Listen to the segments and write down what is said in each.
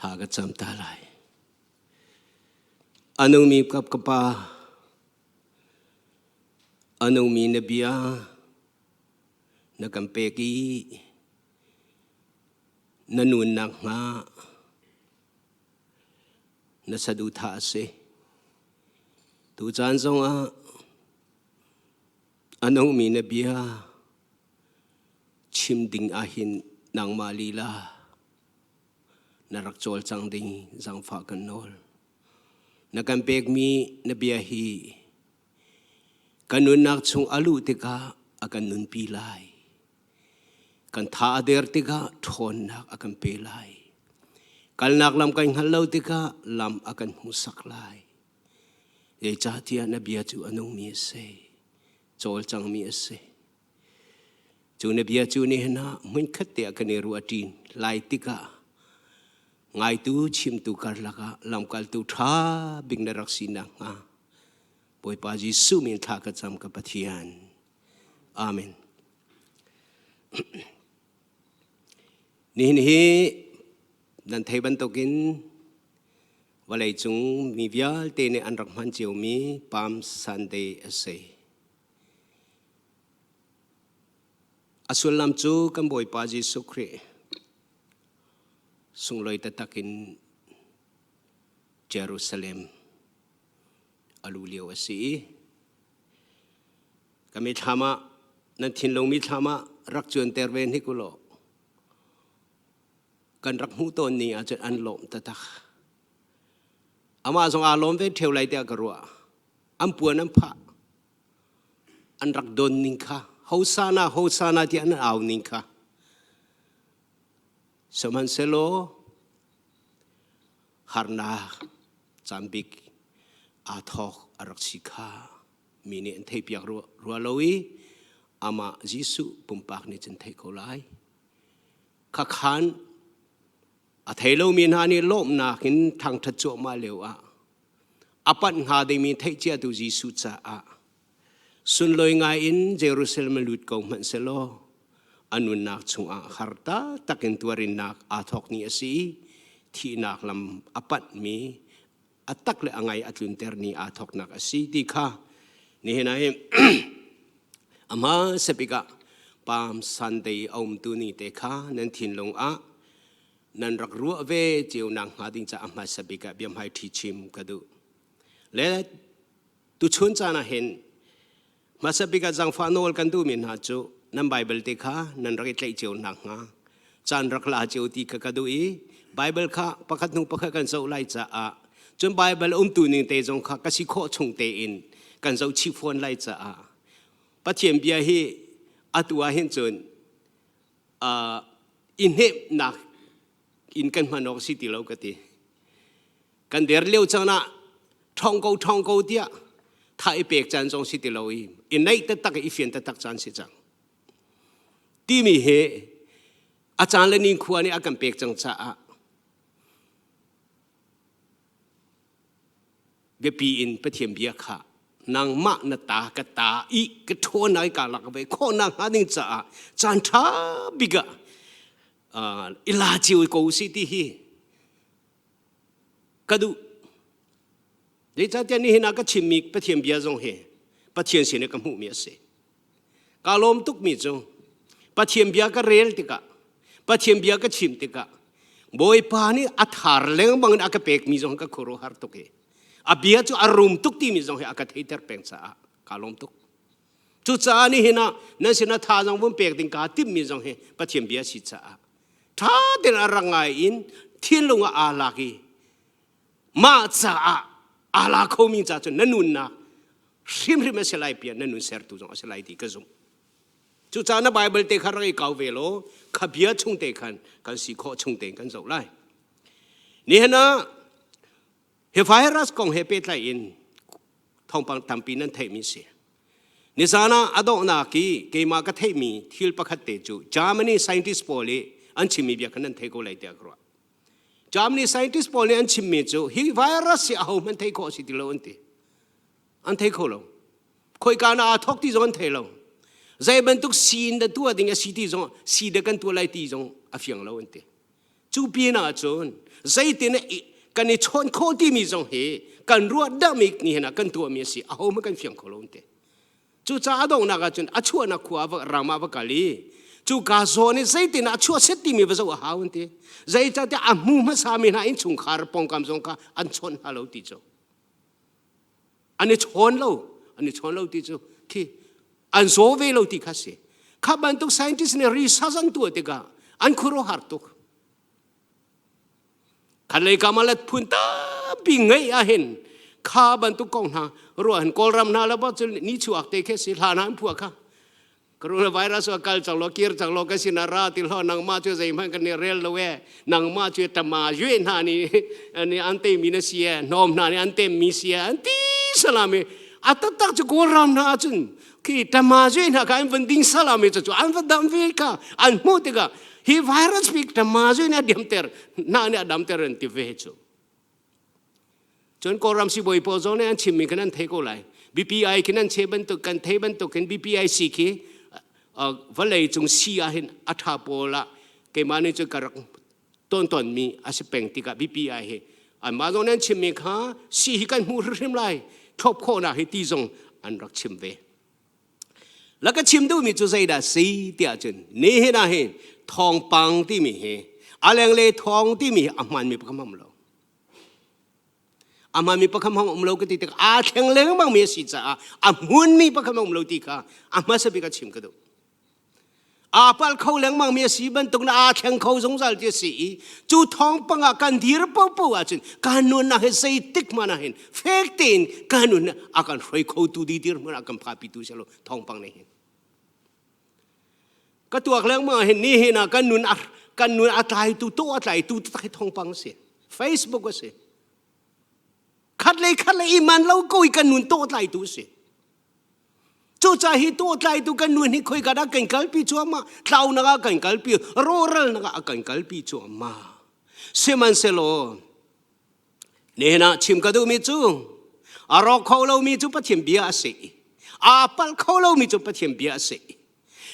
Thla ka cam ta lai. A nungmi kap ka pa, a nungmi na bia na kan pek i na nunnak hnga na saduhthah a si. Tucaan zongah a nungmi na bia chim ding ahhin nangmah lila na rak cawlcang ding zaangfah kan nawl. Na kan pekmi na bia hi kan nunnak chung a luh tikah a kan nunpi lai. Kan tha a der tikah ṭhawnnak a kan pe lai. Kalnak lam kan hngalh lo tikah lam a kan hmuhsak lai. Zeicahtiah na bia cu a nungmi a si, cawlcangmi a si. Cu na bia cu nihin ah hmunkhat te ah kan i ruah ṭin lai tikah ngaitu chimtu karlak ah lamkaltu ṭha bik na rak si nakhnga Bawipa Jesuh min thla ka cam ka Pathian. Amen. Nihin hi nan thei bantukin vawleicung mi vialte nih an rak hman ciomi Palm Sunday a si. A sullam cu kan Bawipa Jesuh Khrih sunglawi taktak in Jerusalem a lu lio a si i ka mithlam ah nan thinlung mithlam ah rak cuanter ve hnik u law kan rak hmuh tawn ni ahcun an lawm taktak. Amah zong aa lawm ve ṭheo lai tiah ka ruah. An puan an phah. An rak don ning kha Hosana Hosana tiah an au ning kha. Sihmanhsehlaw harnak caan bik aa thawk a rak si kha mi nih an theihpiak rua lo i amah Jesuh pumpak nih cun theih ko lai. Khakhan a thei lomi hna nih lawmhnak in thangṭhat cuahmah lio ah a panh hnga dingmi theih ciatu Jesuh caah sunlawi ngai in Jerusalem lut ko hmanh selaw a nunnak chungah har taktak in tuarinnak aa thawk ni a si i thihnak lam a panhmi a tak le a ngai a tlunter ni aa thawknak a si ti kha nihin ah hin ama sepik ah Palm Sunday a umtu ni te kha nan thinlung ah nan rak ruah ve cio nak hnga ding caah hmasa bik ah biahmai ṭhi chim ka duh. Le tuchun caan ah hin hmasa bik ah zaangfah nawl kan duhmi hna cu nan Bible te kha nan rak i tlaih cio nakhnga caan rak la cio ti kha ka duh i Bible kha pakhat hnu pakhat kan zoh lai caah cun Bible umtu ning te zong kha ka si khawh chung tein kan zoh chih fawn lai caah Pathian bia hi atu ah hin cun i hnemhnak in kan hman awk si ti lo ka ti. Kan der lio caan ah ṭhawng ko ṭhawng ko tiah tha i pek caan zong si ti lo i i naih taktak i fian taktak caan si cang. Timi hi a caan le nikhua nih a kan pek cang caah biapi in Pathian bia kha nangmah na ta ka ta i ka ṭhawn ai ka lak ve khawh nak hnga ding caah caan ṭha bik ah i la cio ko si ti hi ka duh. Zeicahtiah nihin ah ka chimmi Pathian bia zong hi Pathian sin i ka hmuhmi a si. Ka lawm tukmi cu Pathian bia ka rel tikah Pathian bia ka chim tikah Bawipa nih a thar lengmang in a ka pekmi zong ka khuaruahhar tuk i a bia cu a rum tuk timi zong hi a ka theiter peng caah ka lawm tuk. Cucaah nihin ah nan sinah thazaang vun pek ding kaa timhmi zong hi Pathian bia si caah ṭha tein a rak ngai in thinlung ah aa lak i mah caah aa la khomi ca cu na nunnak hrimhrim a si lai piah na nun sertu zong a si lai ti ka zumh. Cucaah na Bible te kha rak i kau ve law kha bia chung te khan kan si khawh chung tein kan zoh lai. Nihin ah hi virus kong he pehtlai in thawngpang tampi nan theihmi si. Nizan ah a donghnak i keimah ka theihmi thil pakhat te cu Germany scientist pawl i an chimmi bia kha nan thei ko lai tiah ka ruah. Germany scientist pawl nih an chimmi cu hi virus hi ahohmanh thei khawh a si ti lo an ti. An thei kho lo. Khoika na aa thawk ti zong an thei lo. Zei bantuk sii in dah tuah ding a si ti zong sii dah kan tuah lai ti zong a fiang lo an ti. Cu pin ahcun zeitin kan i chawn khawh timi zong hi kan ruah dahmi ni hin ah kan tuahmi a si. Ahohmanh kan fiang kho lo te. Cucaah a donghnak ahcun a chuahnak khua ah ram ah va kal i cu ka zawn i zeitin a chuah set timi va zoh a hau an ti. Zeicahtiah a hmu hmasami hna innchungkhar pawngkam zong kha an chawnh hna lo ti cu. An i chawn lo, an i chawn lo ti cu khi an zaw ve lo ti kha si. Kha bantuk scientist nih research an tuah tikah an khuaruahhar tuk. Khatlei kam ah let phun tampi ngeih ahhin kha bantuk kong hna ruah hin Kawlram hna le bak cu ni chuak te khi si hlan ah an phuah kha. Coronavirus a kal cang lo kir cang lo ka sin ah ra ti hlo nangmah cu zeihmanh kan i rel lo e nangmah cu tama yue hna nih nih an te mi na si e hnawm hna nih an tem mi si e an ti salami a taktak cu Kawlram hna ahcun khi tama yue hna kha an van ding salami cu an va dam ve kha an hmuh tikah hi virus bik tama yue nih a diamter hna nih a damter an ti ve cu Cun Kawlram sibawi pawl zong nih an chimmi khan an thei ko lai. BPI khin an che bantuk kan thei bantuk khin BPI si khi vawlei cung si ah hin a ṭha pawl ah keimah nih cun ka rak tawn tawnmi a si peng tikah BPI hi anmah zong nih an chimmi kha si hi kan hmuh hrimhrim lai thlop khawhnak hi ti zong an rak chim ve. La ka chim duhmi cu zeidah si tiah cun nihin ah hin thawngpang timi hi a lenglei thawng timi hi a hmaanmi pakhat hmang lo. A hmaanmi pakhat hmang um lo ka ti tikah aa thleng lengmangmi a si caah a hmunmi pakhat hmang um lo ti kha a hmasa bik ah chim ka duh. Aa palh kho lengmangmi a si bantuk na aa thleng kho zungzal ti a si i cu thawngpang ah kan dir popo ahcun kan nunnak hi zeitik hmanh ah hin fek tein kan nun a kan hruai khotu di dirhmun ah kan phapitu si lo thawngpang nih hin. Ka tuak lengmang ah hin nihin ah kan nun a kan nun a tlaitu to a tlaitu tak hi thawngpang a si. Facebook a si. Khat le khat le iman lo ko i kan nun to tlaitu a si. Cucaah hi tawtlaitu kan nun hi khoika dah kan kalpi cuahmah, tlaunak ah kan kalpi, rawhralnak ah a kan kalpi cuahmah. Sihmanhsehlaw nihin ah chim ka duhmi cu a rawk kho lomi cu Pathian bia a si. Aa palh kho lomi cu Pathian bia a si.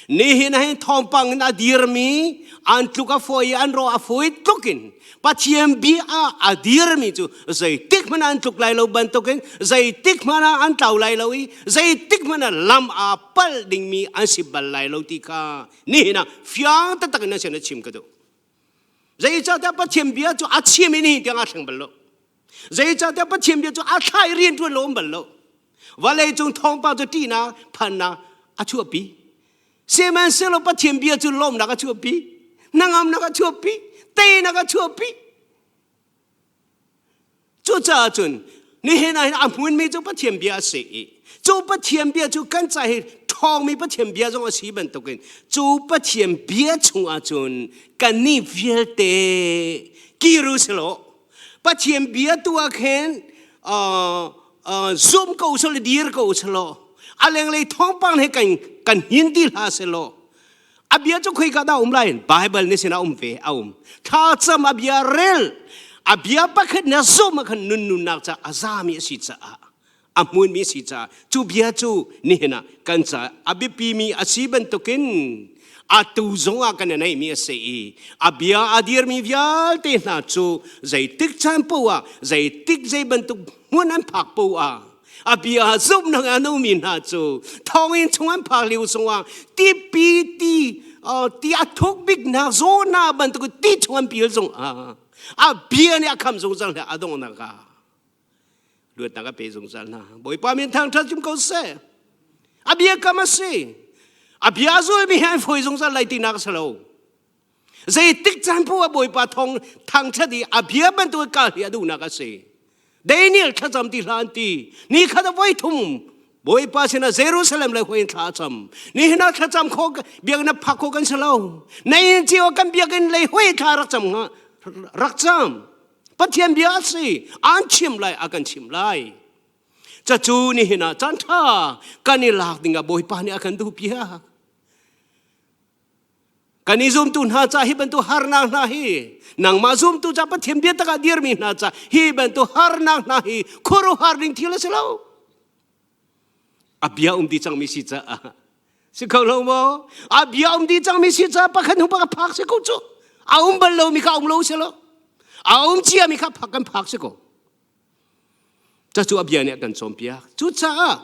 Nihin ah hin thawngpang in a dirmi an tluk a fawi i an rawh a fawi tluk in Pathian bia ah a dirmi cu zeitik hmanh ah an tluk lai lo bantukin zeitik hmanh ah an tlau lai lo i zeitik hmanh ah lam aa palh dingmi an si bal lai lo ti kha nihin ah fiang taktak in an sin a chim ka duh. Zeicahtiah Pathian bia cu a chim i nihin tiang aa thleng bal lo. Zeicahtiah Pathian bia cu a thla i rian ṭuan lo um bal lo. Vawlei cung thawngpang cu ṭihnak, phannak a chuahpi. Sihmanhsehlaw Pathian bia cu lawmnak a chuahpi, hnangamnak a chuahpi, teinak a chuahpi. Cucaah cun nihin ah hin a hmunmi cu Pathian bia a si i cu Pathian bia cu kan ca hi ṭhawngmi Pathian bia zong a si bantukin cu Pathian bia chungah cun kannih vialte kir u silaw Pathian bia tu ah khin zum ko selaw dir ko selaw a lenglei thawngpang he kan kan hin ti hlah selaw a bia cu khoika dah um lai Bible nih sin a um ve a um thlacam a bia rel a bia pakhat na zum ah khan nun nunnak ca a zami a si caah a hmunmi a si caah cu bia cu nihin ah kan ca a biapimi a si bantukin atu zong ah kan i neihmi a si i a bia a dirmi vialte hna cu zeitik caan paoh ah zeitik zei bantuk hmun an phak paoh ah a bia zumhnak a nomi hna cu thawnginn chung an phak lio zongah tipi ti ti a thuk bik hna zawna bantuk ti chung an pil zong ah a bia nih a kham zungzal hna a donghnak ah luatnak a pe zungzal hna bawipa min thangṭhat cum ko seh a biakam a si a bia zulmi hi an fawi zungzal lai tinak a si lo zeitik caan poah ah bawipa thong thangṭhat i a bia bantuk kal hi a duhnak a si Daniel thlacam ti hlah an ti ni khat a voi thum Bawipa sinah Jerusalem le huin thla a cam. Nihin ah thlacam kho biakinn ah phak kho kan si lo. Na inn cio kan biakinn lei hui thla rak cam hnga rak cam. Pathian bia a si. An chim lai, a kan chim lai. Cacu nihin ah caan ṭha kan i lak ding ah Bawipa nih a kan duh piak. Kan i zumtu hna ca hi bantuk harnak hna hi nangmah zumtu ca Pathian bia tak ah dirmi hna ca hi bantuk harnak hna hi khuaruahhar ding thil a si lo. A bia um ti cangmi si caah si kho lo maw? A bia um ti cangmi si caah pakhat hnu pakhat phak si ko cu. A um bal lomi kha um lo si lo. A um ciami kha phak kan phak si ko. Cucu a bia nih a kan cawnpiak. Cucaah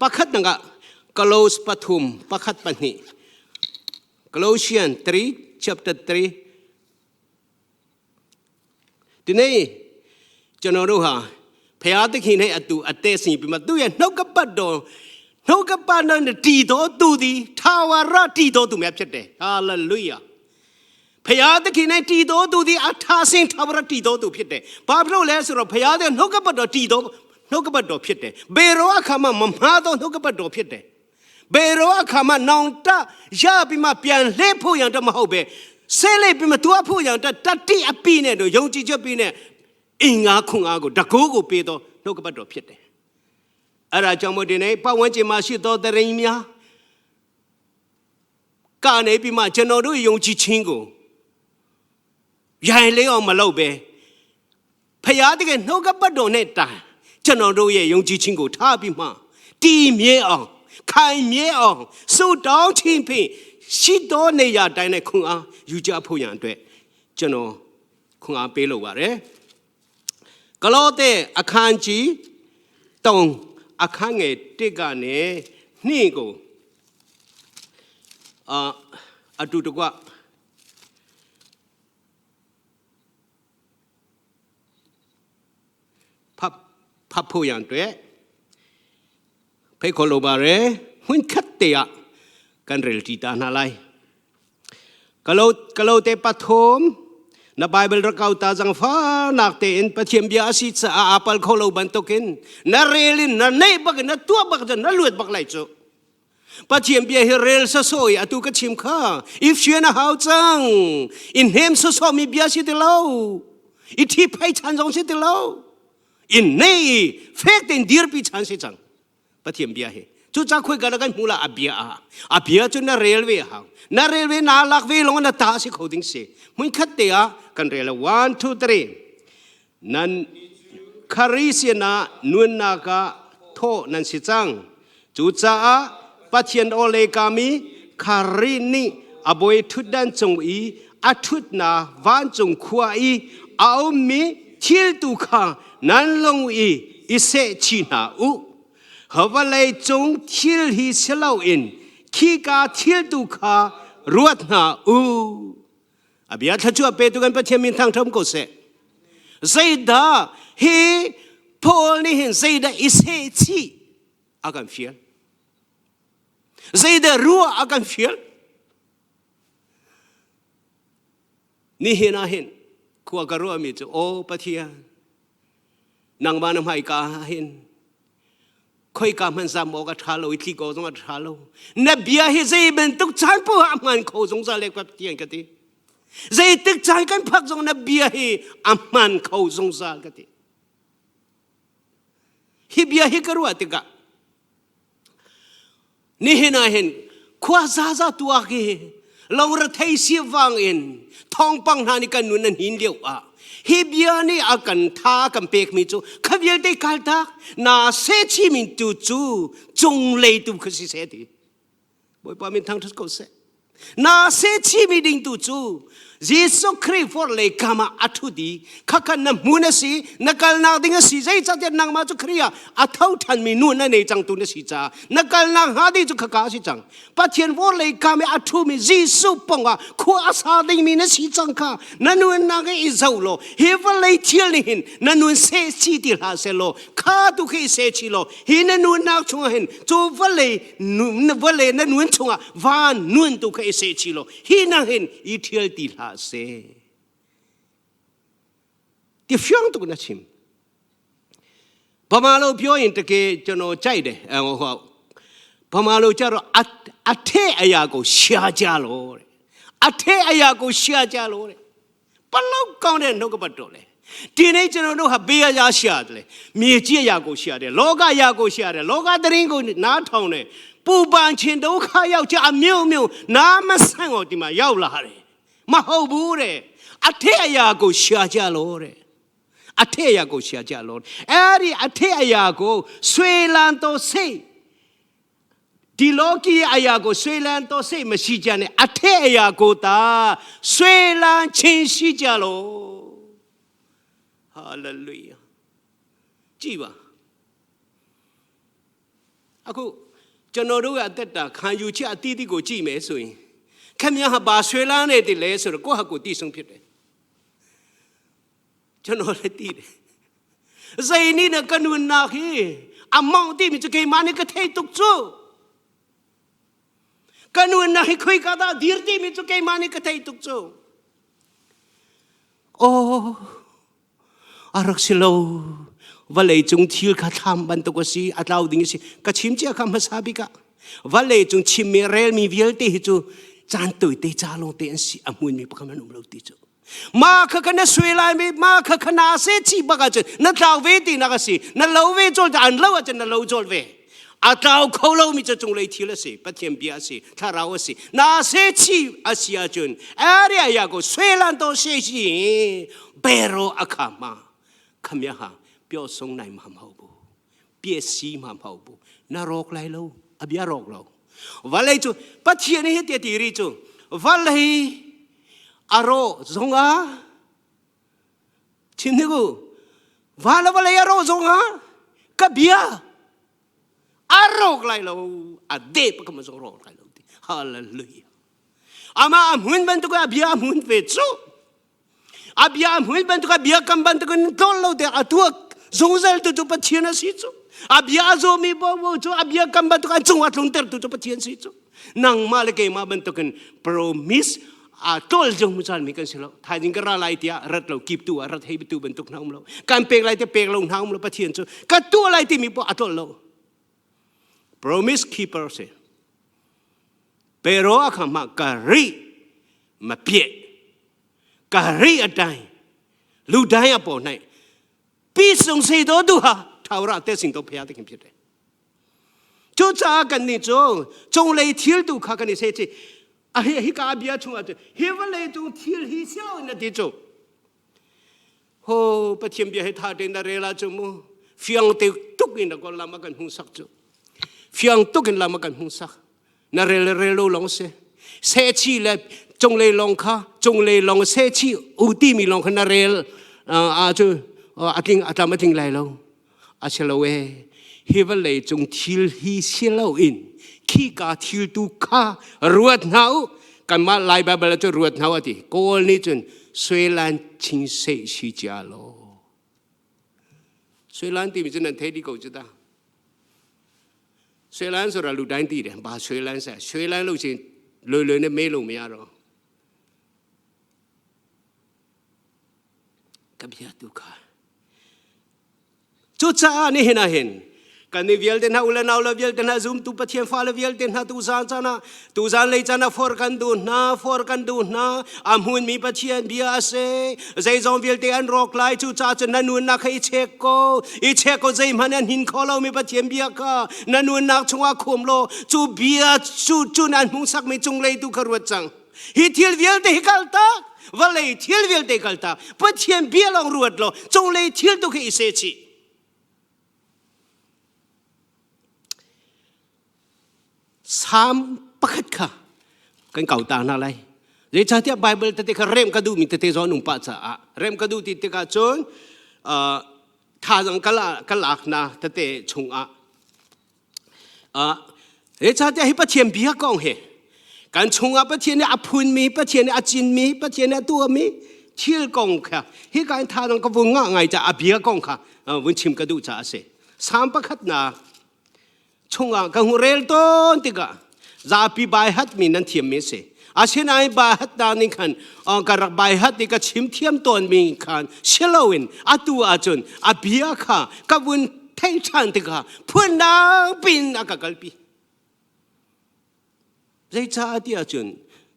pakhat dang ah Kolos pathum pakhat pahnih Colossians 3 chapter 3 Tinei ကျွန်တော်တို့ဟာဖျားသခင်နဲ့အတူအသက်ရှင်ပြီးမှသူ့ရဲ့နှုတ်ကပတ်တော်နှုတ်ကပတ်တော်နဲ့တည်တော်သူသည်ထာဝရတည်တော်သူများဖြစ်တယ်ဟာလေလုယာဖျားသခင်နဲ့တည်တော်သူသည်အထာစင်ထာဝရတည်တော်သူဖြစ်တယ်။ဘာဖြစ်လို့လဲဆိုတော့ဖျားတဲ့နှုတ်ကပတ်တော်တည်တော်နှုတ်ကပတ်တော်ဖြစ်တယ်။ဘယ်တော့အခါမှမမှားသောနှုတ်ကပတ်တော်ဖြစ်တယ်။ဘယ်တော့အခါမှနောင်တရပြီးမှပြန်လှည့်ဖို့ရန်တော့မဟုတ်ပဲဆဲလိုက်ပြီးမှတွားဖို့ရန်တတတိအပိနဲ့တို့ယုံကြည်ချက်ပြီးနဲ့အင်္ဂါခွန်အားကိုတကိုးကိုပေးတော်နှုတ်ကပတ်တော်ဖြစ်တယ်။အဲ့ဒါကြောင့်မို့ဒီနေ့ပတ်ဝန်းကျင်မှာရှိသောတရင်များကနေပြီးမှကျွန်တော်တို့ယုံကြည်ခြင်းကိုရိုင်လေးအောင်မလုပ်ပဲဖရာတကယ်နှုတ်ကပတ်တော်နဲ့တိုင်ကျွန်တော်တို့ရဲ့ယုံကြည်ခြင်းကိုထားပြီးမှတည်မြဲအောင်ခိုင်မြဲအောင်ဆုတောင်းခြင်းဖြင့်ရှိတော်နေရာတိုင်းနဲ့ခွန်အားယူကြဖို့ရန်အတွက်ကျွန်တော်ခွန်အားပေးလိုပါတယ်ကလောတဲ့အခန်းကြီး3အခန်းငယ်1ကနေ2ကိုအာအတူတကွဖတ်ဖတ်ဖို့ရန်အတွက်ဖိတ်ခေါ်လိုပါတယ်ဟွန်းခတ်တဲ့ကန်ရယ်တီတာနာလိုက်ကလောကလောတဲ့ပထုံna Bible rakau ta jang fa nak te in pathiam bia asi cha a apal kholo ban tokin na relin na nei bak na tua bak na luat bak lai chu Pathian bia hi rel sa soi atu ka chim kha if she na hau chang in hem so so mi bia si te lo i thi phai chan zong si te lo in nei fek ten dir pi chan si chang Pathian bia hi chu cha khoi ka kan hmula a bia a a bia chu na railway hang na railway na lak ve long na ta si kho ding si mun khat te a kan rel 1 2 3 Nan Khrih sinah nunnak ah thawh nan si cang. Cucaah Pathian aw le kami Khrih nih a bawi ṭhutdan cung i a ṭhutnak vancung khua i a ummi thil tu kha nan lung i i seh chih hna u. Vawlei cung thil hi si loin khika thil tu kha ruat hna u. A bia thluachuah petu kan Pathian min thangṭham ko seh. Zeidah hi Paul nih hin zeidah i seh chih a kan fial? Zeidah ruah a kan fial? Nihin ah hin khua ka ruahmi cu aw Pathian nangmah na hmaika ah hin khoika hmanh zam awk a ṭha lo i tlik awk zong a ṭha lo na bia hi zei bantuk caan poah ah a hmaan kho zungzal le Pathian ka ti zeitik caan kan phak zong na bia hi a hmaan kho zungzal ka ti hi bia hi ka ruah tikah Nihin ah hin khua zaza tuak hi lora thei si wang in thawngpang hna nih kan nun an hin lio ah hi bia nih a kan tha kan pek mi cu kha vialte kal tak na se chi min tu cu cung lei tu kha si se ti Bawipa min thang ṭhat ko seh Na se chimi ding tu cu Jesuh Khrih for lei kam ah a ṭhut i khakhan na hmun a si na kalnak ding a si zeicahtiah nangmah cu Khrih ah a tho ṭhanmi nu na nei cangtu na si caah na kalnak hnga ding cu khaka a si cang Pathian vor lei kam i a ṭhumi Jesuh pong ah khua a sa dingmi na si cang kha na nunnak i zoh law hi vawlei thil nih hin na nun seh chi ti hlah seh law kha tu khi seh chi law hi na nunnak chungah hin cu vawlei vawlei na nun chungah van nun tu kha i seh chi law hi nang hin i ṭhial ti hlah seh ti fiang tuk na chim ဗမာလိုပြောရင်တကယ်ကျွန်တော်ကြိုက်တယ်ဟိုဗမာလိုကြတော့အထက်အရာကိုရှားကြလို့တဲ့အထက်အရာကိုရှားကြလို့တဲ့ပလောက်ကောင်းတဲ့နှုတ်ကပတ်တော်လေဒီနေ့ကျွန်တော်တို့ဟာဘေးအရာရှာတယ်လေမြေကြီးအရာကိုရှာတယ်လောကအရာကိုရှာတယ်လောကသတင်းကိုနားထောင်တယ်ပူပန်ခြင်းဒုက္ခရောက်ချအမျိုးမျိုးနားမဆန့်အောင်ဒီမှာရောက်လာတယ်မဟုတ်ဘူးတဲ့အထက်အရာကိုရှာကြလို့တဲ့အထက်အရာကိုရှာကြလို့အဲ့ဒီအထက်အရာကိုဆွေလန်တော်စိတ် ဒီလောကီအရာကိုဆွေလန်းတော့စိတ်မရှိကြနဲ့အထက်အရာကိုသာဆွေလန်းခြင်းရှိကြလောဟာလေလုယာကြည်ပါအခုကျွန်တော်တို့ကအသက်တာခံယူချက်အသီးသီးကိုကြည့်မယ်ဆိုရင်ခင်ဗျားဟာဘာဆွေလန်းနေတယ်လဲဆိုတော့ကိုယ့်ဟာကိုယ်တည်ဆုံးဖြစ်တယ်ကျွန်တော်လည်းတည်တယ်ဇိနီနကနုနာခီအမောင်တိမိချကေမာနိကထေတုကချူကနုနာဟိခွေကဒါဒီရတိမိချကေမာနိကထေတုကချူအိုအရက်စလောဝလေကျုံသီလခသမ်ဘန်တကစီအတလောက်ဒင်းစီကချင်ချာခမဆာဘိကဝလေကျုံချီမီရဲမီဗီလတီဟီချူចန်ตุยเตจาลงเตนสิอมุนมีปะคมันอุมโลติจูมาขะคนะสวยลายมีมาขะคนาเสชีบะกะจนตาวเวตินากะสินโลเวจอลอันโลอะจนโลจอลเวအတောက်ခုံလုံးမိကြုံလေးထီလစီပထင်ပြစီထရာဝစီနာစေချီအစီအကျွန်းအဲ့ရအရာကိုဆွေလန်တော်ရှိရှိဘယ်ရောအခါမှာခမရဟာပျော့ဆုံးနိုင်မှာမဟုတ်ဘူးပြည့်စည်မှာမဟုတ်ဘူးနရောကလိုက်လို့အပြရောကလို့ဝါလေချပထင်ဟတဲ့တီရီချဝါလေအရောဇုံငါချင်းနေကိုဝါလဝလေအရောဇုံငါကဗျာအရောကလိုက်လို့အဒေပကမဇောရောကလိုက်လို့ဟာလေလုယာအမအမွန်းဘန်တကအဗျာမွန်းဖေချူအဗျာမွန်းဘန်တကဗျာကမ်ဘန်တကတော့လို့တဲ့အတူဇုံဇဲတူပချင်နစီချူအဗျာဇိုမီဘောဘောချူအဗျာကမ်ဘန်တကချုံအထုံတဲတူပချင်စီချူနန်မာလကေမဘန်တကန် promise အတော်ကြုံမချန်မီကန်စလောထိုင်င်ကရလိုက်တရတ်လောကိပတူရတ်ဟေဘတူဘန်တုကနောင်လောကမ်ပေလိုက်တဲ့ပေလုံနောင်လောပချင်ချူကတူလိုက်တိမီပေါ်အတော်လော promise keeper စေပေရောအခါမှာကရိမပြည့်ကရိအတိုင်းလူတိုင်းအပေါ်၌ပြီးဆုံးစေတော်သူဟာထာဝရအသက်ရှင်တော်ဘုရားသခင်ဖြစ်တယ်ကျိုးချာကနေကျုံကျုံလေသီလတူခါကနေစေချေအဟိဟိကာဗျာချုံအဟေဝလေတုံသီလဟိဆောနတိကျုံဟိုပထင်ပြဟထာတင်ဒရေလာချုံမဖျောင်းတေတုကင်ကောလာမကန်ဟုဆက်ချုဖျောင်းတုကင်လာမကန်ဟုဆက်နရေရေလောလုံးစေစေချီလေจงเลยลองค่ะจงเลยลองเซชีอุตีมีลองคนาเรลอาจูอาทิงอาตามทิงไลลงอาเชลเวฮิวเลยจงทิลฮิเชลอินขี้กาทิลตูคารวดหนาวกันมาไลบาบลจะรวดหนาวติกอลนี่จนสวยลันชิงเซชิจาโลဆွေလန်းတီမစနထဲဒီကိုစတာဆွေလန်းဆိုတာလူတိုင်းသိတယ်။ဘာဆွေလန်းဆက်ဆွေလန်းလို့ချင်းလွယ်လွယ်နဲ့မေးလို့မရတော့ကဗျာဒုက္ခကျိုချာနေဟင်ဟင်ကန်ဒီဗီယလ်တဲ့နာဥလနာဥလဗီယလ်တဲ့နာဇုမ်တူပချင်ဖာလဗီယလ်တဲ့နာတူဇန်ချာနာတူဇန်လေချာနာဖော်ကန်ဒူနာဖော်ကန်ဒူနာအမွန်မီပချင်ဘီယာဆေဇေဇွန်ဗီယလ်တဲ့အန်ရော့လိုက်ချူချာချနနုနာခိချေကိုအချေကိုဇိမနန်ဟင်ခေါ်လောမီပချင်ဘီယာကနနုနာချွာခုံလောချူဘီယာချူချူနန်မှုဆက်မီချုံလေတူခရဝချန်ဟီသီလ်ဗီယလ်တဲ့ကလတာဝလေသီလ်ဗီယလ်တဲ့ကလတာပချင်ဘီယာလောင်ရဝတ်လောချုံလေသီလ်တူခိစေချီ sam pakhat kha kan kau ta na lai le cha tia bible te kha rem ka du mi te te zo nung pa cha a rem ka du ti te ka chon a tha jang kala kalak na te te chung a a le cha tia hi pathian bia kong he kan chung a pathian ne a phun mi pathian ne a chin mi pathian ne tu mi thil kong kha hi kan tha jang ka vung nga ngai cha a bia kong kha vun chim ka du cha ase sam pakhat na chung ah ka rel ton tika zapi bai hat mi nan thiam mi se asinain bai hat da ning khan ka rak bai hat ti ka chim thiam ton mi khan shelowin atu achun abia kha ka vun thei chan tika phun dang pin aka kalpi zei cha ti achun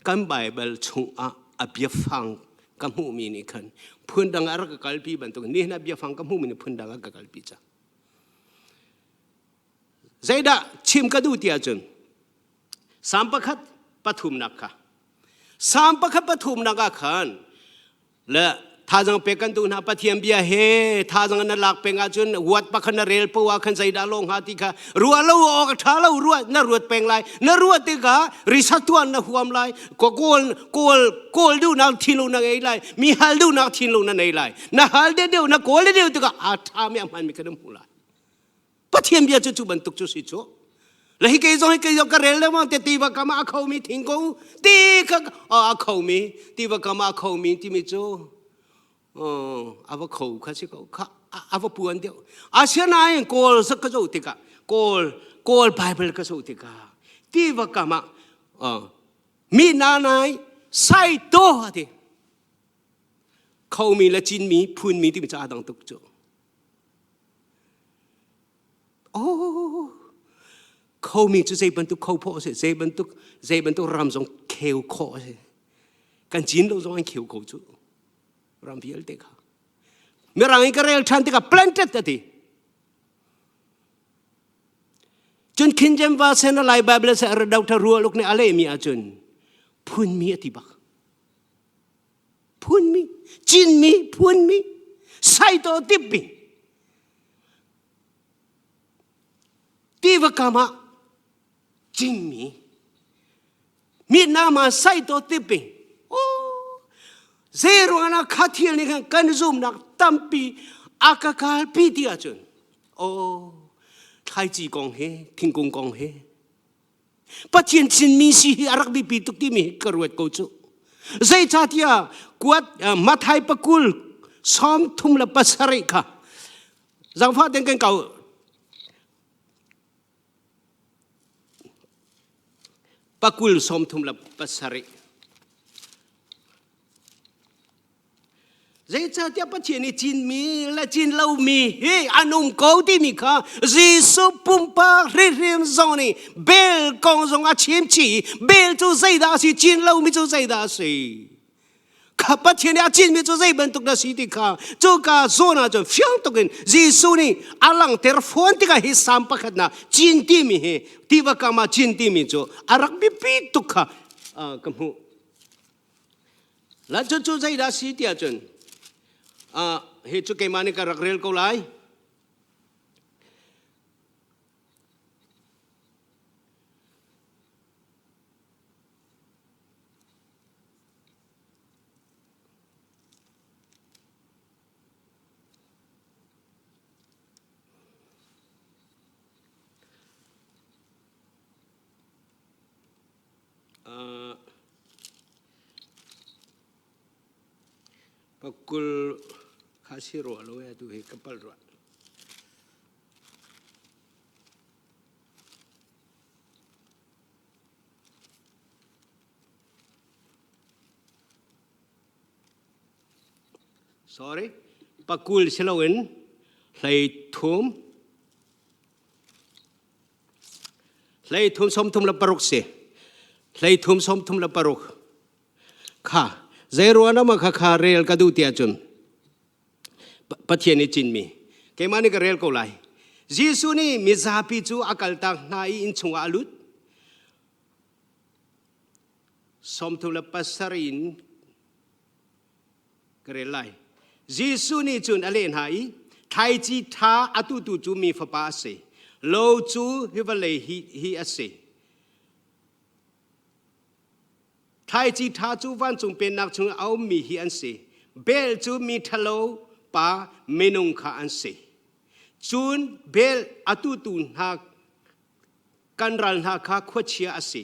kan bible chung a abia fang ka mu mi ni khan phun dang ara ka kalpi bantuk ni na bia fang ka mu mi ni phun dang ka kalpi cha Zeidah chim ka duh ti ahcun Salm pakhat pathumnak kha Salm pakhat pathumnak ah khan le Thazang pek kan duh hna. Pathian bia he thazang na lak peng ahcun huat pakhat na rel poah khan zeidah lo hnga ti kha ruah lo awk a ṭha lo, ruah na ruat peng lai. Na ruat tikah risa tuan na huam lai. Kawl kawl kawl duhnak thinlung na ngei lai. Mi hal duhnak thinlung na nei lai. Na hal deuh na kawl deuh tikah a ṭha mi a hman mi kha na hmu lai. Pathian bia cu cu bantuk cu si cu. Le hi kei zong hi kei zong ka rel lengmang te tiva kam ah a khomi thingkung ti kha a khomi tiva kam ah a khomi timi cu a va kho kha si ko kha a va puan deuh. Asinain Kawl sak ka zoh tikah Kawl Kawl Bible ka zoh tikah tiva kam ah mi nanai sai to ati khomi le cinmi phunmi timi cu aa dang tuk cu. Oh, khomi cu zei bantuk kho phawh a si, zei bantuk zei bantuk ram zong kheu khawh a si. Kan cin lo zong an kheu ko cu. Ram vialte kha. Mirang in ka rel ṭhan tikah planted a ti. Cun King James Version a Lai Bible se Dr. Rual uk nih a lehmi ahcun phunmi a ti bak. Phunmi, Cinmi, phunmi, saito tippi. Tiva kam ah Cinmi, mi nama saito tippi. Oh, zeiruangah kha thil nih khan kan zumnak tampi a ka kalpi ti ahcun, oh, thlaici kong he, thingkung kong he, Pathian chinmi si hi a rak biapi tuk timi ka ruat ko cu. Zeicahtiah kuat Mathai pakul 37 kha zangfah ten kan kau pakul 37. Zeicahtiah Pathian i cinmi le cin lomi hi an um ko timi kha Jesuh pumpak hrihrim zong nih bel kong zong a chim chih i bel cu zeidah a si, cin lomi cu zeidah a si. Kha Pathian nih a cinmi cu zei bantuk dah si ti kha cuka zawn ah cun fiang tuk in Jesuh nih a langhter fawn tikah hi Salm pakhat na cin timi hi tiva kam ah cin timi cu a rak biapi tuk kha ka hmuh. La cu cu zeidah si tiah cun hi cu keimah nih ka rak rel ko lai. Pakul kha si rua lo e tu hi ka pal rua. Sorry, pakul si loin hlei thum Hlei thum 36 si. Hlei thum 36. Kha zeiruan ama kha kha rel ka duh tiah cun Pathian i cinmi keimah nih ka rel ko lai. Jesuh nih mizapi cu a kaltak hna i inn chungah a lut. 37 in ka rel lai. Jesuh nih cun a leh hna i, Thlaici ṭha a tutu cu mi fapa a si. Lo cu hi vawlei hi, hi a si. Thlaici ṭha cu vancung pennak chung a ummi hi an si. Bel cu mi ṭhalo pa minung kha an si. Cun bel a tutu hna Kan ral hna kha khuachia a si.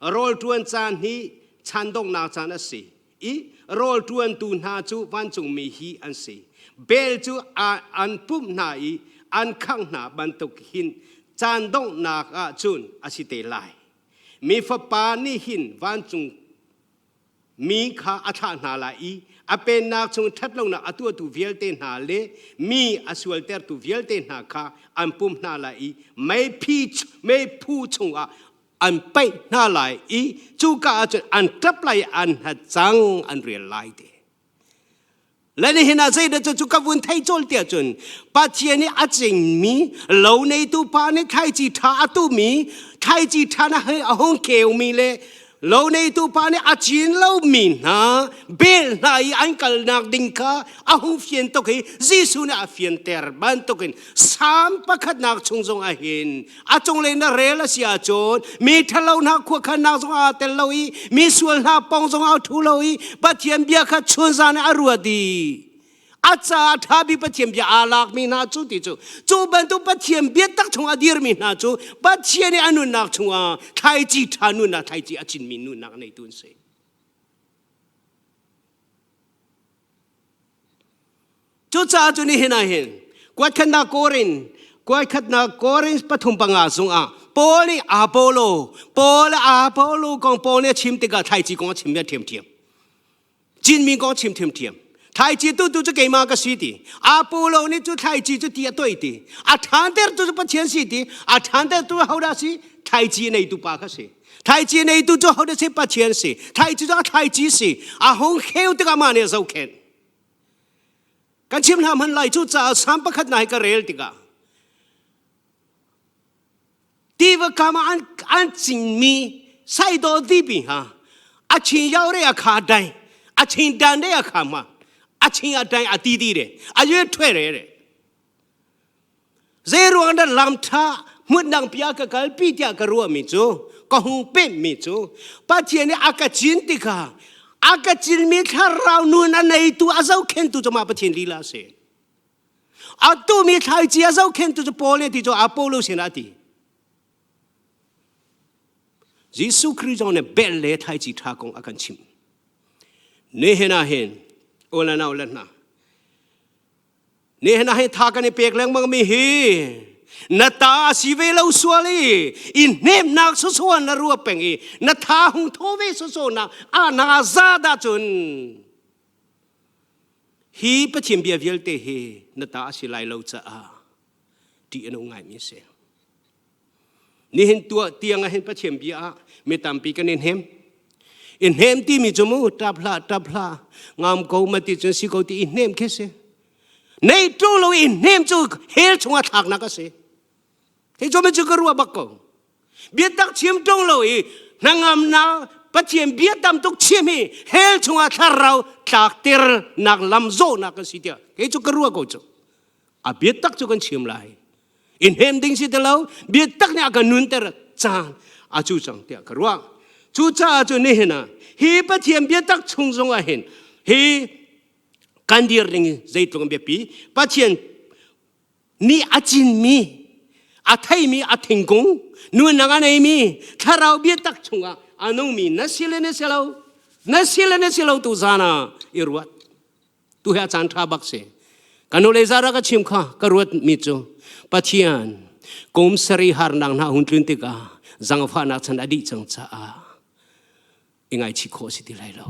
Rawl ṭuan caan hi chan donghnak caan a si i rawl ṭuantu hna cu vancungmi hi an si. Bel cu an pumh hna i an khangh hna bantuk hin caan donghnak ah cun a si te lai. Mi Fapa nih hin vancung mi kha a thlah hna lai i a pennak chung ṭhatlonak a tuahtu vialte hna le mi a sualtertu vialte hna kha an pumh hna lai i meiphu chungah an paih hna lai i cuka ah cun an ṭap lai i an hacang an rial lai te. Le nihin ah zeidah cu ka vun thei cawl tiah cun Pathian nih a cingmi lo neitu pa nih thlaici ṭha a tuhmi thlaici ṭha na a hung keumi le Lo neitu pa nih a cin lomi hna bel hna i an kalnak ding kha a hung fian tuk i Jesuh nih a fianter bantukin Salm pakhatnak chung zong ah hin a cunglei na rel a si ahcun mi ṭhalo hna khuakhannak zong aa tel lo i mi sual hna pong zong aa ṭhu lo i Pathian bia kha chunzan ah a ruat i a caah ṭha bik Pathian bia aa lakmi hna cu ti cu cu bantuk Pathian biatak chung a dirmi hna cu Pathian i a nunnak chungah thlaici ṭha nunnak thlaici a cinmi nunnak a neitu an si. Cucaah cu nihin ah hin kuatkhatnak Korin kuatkhatnak Korin 3:5 zungah Paul nih Apollo Paul Apollo kong Paul nih a chim tikah thlaici kong a chim ṭhiamṭhiam. Cinmi kong chim ṭhiamṭhiam. Thlaici tu tu cu keimah ka si ti. Apollo nih cu thlaici cu ti a toih ti. A ṭhanter tu cu Pathian si ti. A ṭhanter tu hodah si? Thlaici neitu pa kha si. Thlaici neitu cu hodah si? Pathian si. Thlaici cu a thlaici si. A hung kheu tikah mah nih a zohkhenh. Kan chim hna hman lai cu caah Salm pakhat na hi ka rel tikah tiva kam ah an cinmi saidaw tipi ha a chin yau re a kha dai a chin dan re a kha ma a chin a dai a ti ti re a yue thwe re re zei ruang dah lam tha hmun dang pia ka kal pi tiah ka ruah mi cu ka hung pem mi cu Pathian nih a ka cin tikah a ka cinmi thlarau nun a neitu a zohkhentu cu mah Pathian lila a si. Atu mi thlaici a zohkhentu cu Paul nih ti cu Apollo sinah a ti. Jesuh Khrih zong nih bel le thlaici ṭha kong a kan chimh. Nihin ah hin u le nau le hna nihin ah hin tha kan i pek lengmang mi hi na ta a si ve lo sual i i hnemnak soso na ruah peng i na tha hung thaw ve soso na a na za dah cun Hi Pathian bia vialte hi na ta a si lai lo caah ṭih a nung ngaimi a si. Nihin tuah tiang ah hin Pathian bia ah mi tampi kan i hnem. I hnem timi cu mu ṭap hlah ṭap hlah ngam ko ma ti cun si ko ti i hnem khi si. Nei ṭung lo i hnem cu hell chungah thlaknak a si. Hi cu mi cu ka ruah bak ko. Biatak chim ṭung lo i hnangamnak Pathian bia tam tuk chim hi hell chungah thlarau tlakter nak lam zawhnak kan si tiah kei cu ka ruah ko cu. A biatak cu kan chim lai. In hem ding si ti lo biatak nih a kan nunter caan a cu cang tiah ka ruah. Cucaah cu nihin ah hi Pathian biatak chung zong ah hin hi kan dir ding zeitluk biapi Pathian nih a cinmi a theimi a thingkung nunnak a neimi thlarau biatak chungah a nungmi na si le na si lo na si le na si lo tu zan ah i ruat tu hi a caan ṭha bak si ka nu le zara ka chim kha ka ruat mi cu Pathian kum sari harnak hna hun tlun tikah zangfahnak chan a dih cang caah i ngaichih khawh si ti lai lo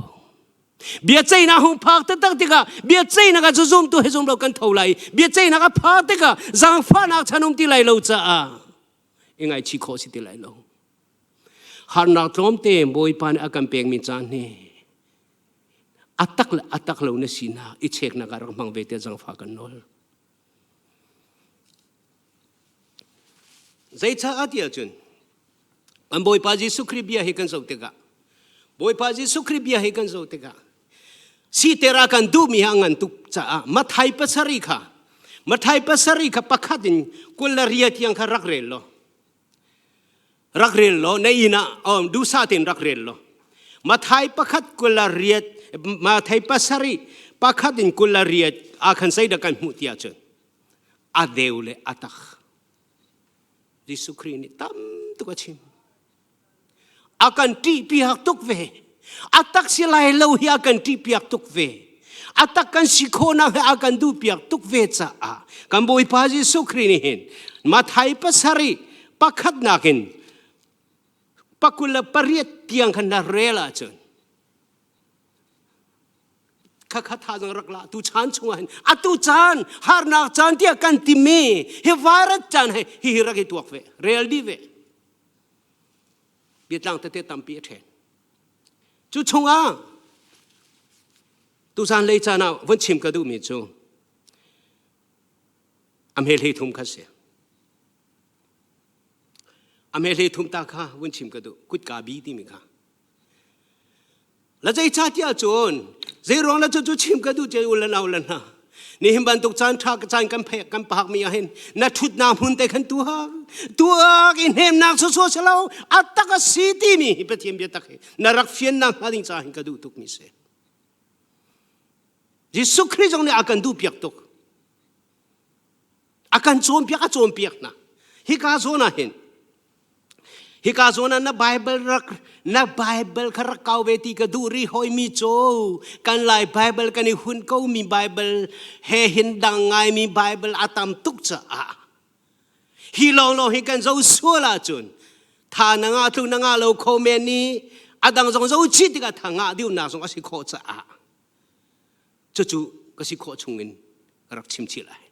biaceihnak hung phak taktak tikah biaceihnak ah cu zumtu he zum lo kan tho lai biaceihnak a phak tikah zaangfahnak chan um ti lai lo caah i ngaichih khawh si ti lai lo harnak tlawmte Bawipa nih a kan pekmi caan hi a tak le a tak lo na sinak i cheknak ah rak hmang ve te zaangfah kan nawl Zeicah ti ahcun kan Bawipa Jesuh Khrih bia hi kan zoh tikah Bawipa Jesuh Khrih bia hi kan zoh tikah siter a kan duhmi hi a ngan tuk caah Mathai pasarih kha Mathai pasarih kha pakhat in 28 tiang kha rak rel law rak rel law na inn ah um, duhsah tein rak rel law Mathai pakhat 28 Mathai pasarih pakhat in 28 ah khan zeidah kan hmuh ti ahcun a deu le a tak Jesuh Khrih nih tam tuk a chim a kan ṭihpiak tuk ve a tak si lai lo hi a kan ṭihpiak tuk ve a tak kan si khawhnak hi a kan duhpiak tuk ve caah kan Bawipa Jesuh Khrih nih hin Mathai pasarih pakhatnak in 28 tiang khan na rel ahcun khakha tha zong rak la tu chan chungah hin atu caan harnak caan tiah kan timi hi virus caan he hi hi rak i tuak ve rel di ve biatlang tete tampi a ṭhen cu chungah tuzan lei caan ah vun chim ka duhmi cu a hme hlei thum kha si a hme hlei thum ta kha vun chim ka duh kutka bi timi kha. La zeicahtiah cun zeiruang la cu chim ka duh ce u le nau le hna nihin bantuk caan ṭha caan kan phek kan phak mi ahhin na ṭhutnak hmun te khan tuak tuak i hnemnak sawsawh si lo a tak a si timi hi Pathian biatak hi na rak fiannak hnga ding caah hin ka duh tuk mi si. Jesuh Khrih zong nih a kan duh piak tuk. A kan cawnpiak a cawnpiak hna. Hika zawn ah hin Hika zawn ah na Bible rak na Bible kha rak kau ve ti ka duh ri hoi mi cu kan Lai Bible kan i hun ko mi Bible he hin dang ngai mi Bible a tam tuk caah hi lawng hi kan zo sual ahcun tha na nga tlu na nga lo kho men ni a dang zong zo chih tikah tha ngah diunak zong a si khawh caah cucu ka si khawh chungin ka rak chim chih lai.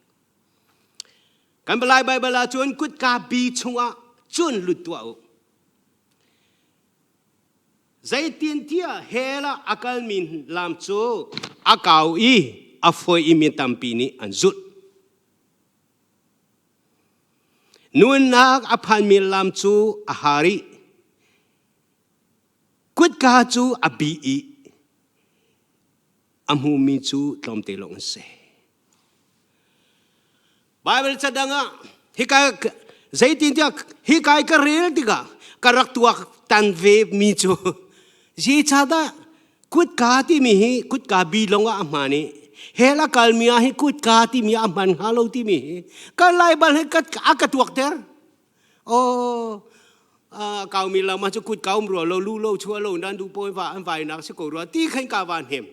Kan Lai Baibal ah cun kutka bi chungah cun lut tuah u. Zeitintiah hell ah a kalmi lam cu a kau i a fawi i mi tampi nih an zulh. Nunnak a phanmi lam cu a har i kutka cu a bi i a hmumi cu tlawmte lawng an si. Bible ca dang ah hika zeitintiah hika i ka rel tikah ka rak tuak tan ve mi cu zeicahdah kutka timi hi kutka bi lawng ah a hmaan i hell a kalmi ah hi kutka timi a hman hnga lo timi hi ka Laibal hi a ka tuakter. Oh, kaumi lam ah cu kut kaum rua lo lu lo chua lo nan du pawi va an vai nak si ko rua ti khan ka van hem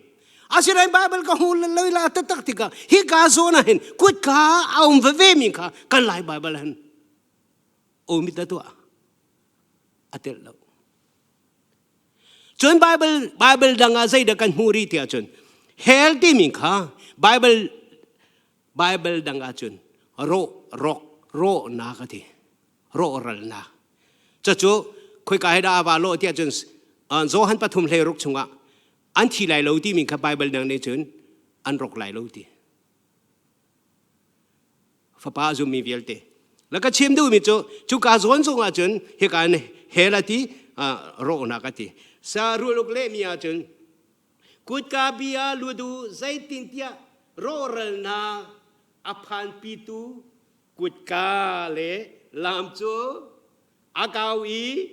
asinain bible ka hu loi la taktak tikah hi ka zawn ah hin kut ka a um veve mi kha kan lai bible han omi ta tua a tel lo cun bible bible dang ah zeidah kan hmu ri tiah cun hell timi kha bible Bible dang ahcun rawh rawk rawhnak a ti rawhralnak cucu khoika he dah a va lawh tiah cun Johan 3:16 chungah an thi lai lo timi kha Bible dang nih cun an rawk lai lo ti fapa zummi vialte la ka chim duhmi cu cuka zawn zong ahcun hika in hell a ti rawhnak a ti sa ruluk lehmi ahcun Kutka bia ludu zeitintiah rawhralnak a phanpitu kutka le lam cu a kau i